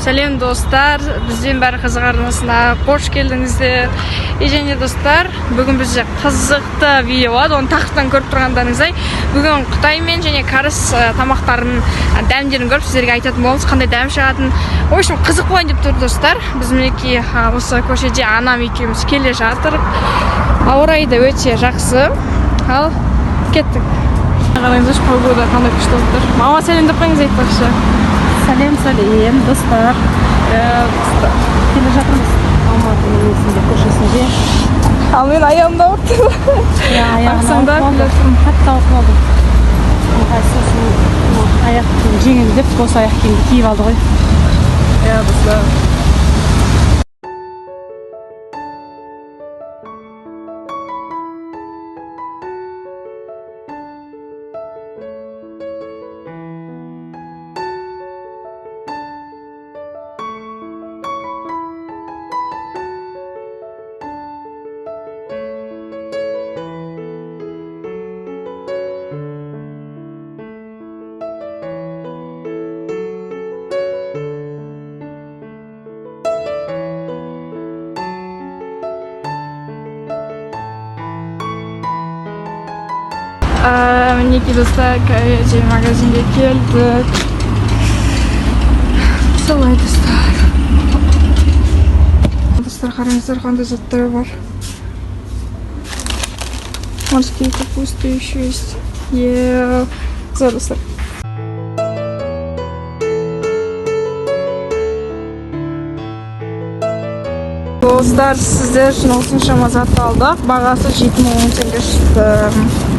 Сәлем, достар! Бізден бәрі қызық арнасына қош келдіңіздер. И және, достар, бүгін бізде қызықты видео болады. Оны тақырыптан көріп тұрғандарыңыздай, бүгін қытай мен және кәріс тамақтарының дәмдерін көріп, сіздерге айтатын боламыз, қандай дәм шығатынын. В общем, қызық болайын деп тұр, достар. Біз мінекей осы көшеде анам екеуміз келе жатырмық. Ауа райы да өте жақсы. Ал кеттік. Қараңыздаршы, погода қандай күшті болып тұр. Мама, сәлем деп қойыңыз айтпақшы. Сәлем, сәлем, достар! Иә, достар. Келе жатырмыз Алматының несінде, көшесінде. Ал мен аяғымды ауыртты. Иә, аяғын Ақсаңдап ауыртып алды. келе жатырмын. Қатты ауыртып алды. Ыңғайсыз, сосын аяқ киім жеңілдеп, осы аяқ киімді киіп алды ғой. Иә, достар. Мінекей, достар, короче, магазинге келдік. Солай, достар. Достар, қараңыздар, қандай заттар бар. Морские капусты еще есть. Е, за, достар. Достар, сіздер үшін осыншама зат алдық. Бағасы 7000 теңге шықты.